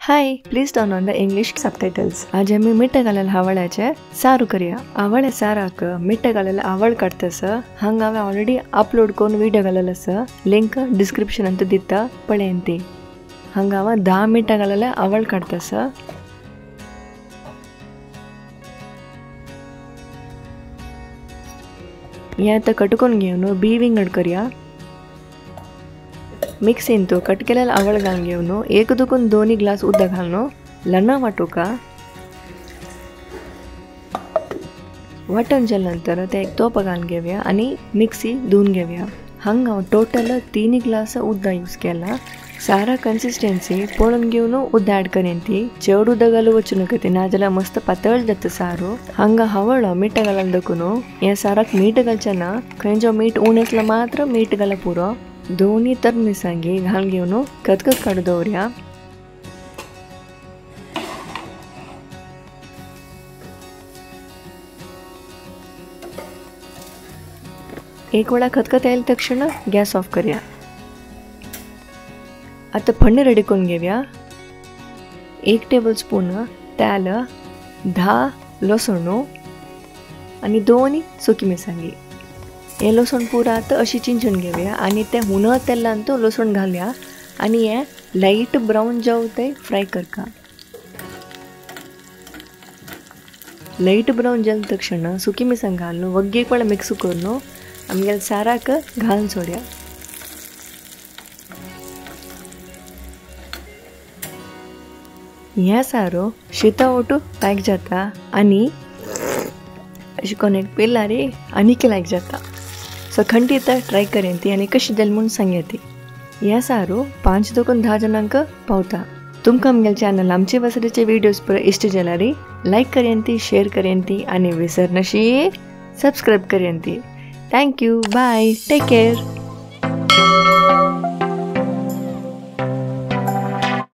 Hi, please turn on the English subtitles. आज आमी मिठा घालेले हावळ्याचे सारू करया. आवळे साराक मिठा घालेले आवळ काडतस. हांगा हांवें ऑलरेडी अपलोड करून व्हिडिओ घालेलो आसा. लिंक डिस्क्रिप्शनांत दिता, पळयन ती. हांगा हांव 10 मिठा घालेले आवळ काडतस. हें आतां कटकून घेवन बी विंगड करया. मिक्सींत कट केलेले आवळ घालून घेवन 1 दुकून 2 ग्लास उदक घालून लना वाटुका. वाटून जाल्या नंतर ते एक तोप घालून घेवया आनी मिक्सी धुवन घेवया. हांगा हांव टोटल 3 ग्लास उदक यूज केला. सारा कन्सिस्टन्सी पळोवन घेवन उदक ऍड करेन ती. चड उदक घालूं वचूं नाका ती, नाजाल्यार मस्त पातळ जाता सारो. हांगा हावळ मीठ घालून दखून ह्या साराक मीठ घालचें ना. खंयचो मीठ उणें आसल्यार मात्र मीठ घालप पुरो. दोन्ही तर मिरसांगी घालून घेवन खतखत काडून दवरया. एक वेळा खतखत आयले तक्षण गॅस ऑफ करया. आता फण्णी रेडी करून घेवया. 1 टेबलस्पून तेल, 10 लसूण आनी 2 सुकी मिरसांगी. हे लसूण पुरा आतां अशी चिंचून घेवया आनी ते हुन तेलांत लसूण घालया आनी हे लायट ब्रावन जावं ते फ्राय करका. लायट ब्रावन जाले तक्षण सुकी मिरसांग घालून वग्गी एक वेळा मिक्स करून आमगेले साराक घालून सोडया. हें सारो शिता ओटू पॅक जाता आनी अशें करून एक पिल्यार आनीक लायक जाता. सो खंडीत ट्राय करेन ती आनी कशी जाली म्हूण सांगया ती. हें सारो 5 दुकून 10 जाणांक पावता. तुमकां आमगेले चॅनल आमचे वसरीचे व्हिडियोज पुरो इश्ट जाल्यार लायक करेन ती, शेअर करेन ती आनी विसरनाशी सबस्क्रायब करेन ती. Thank you, bye, take care.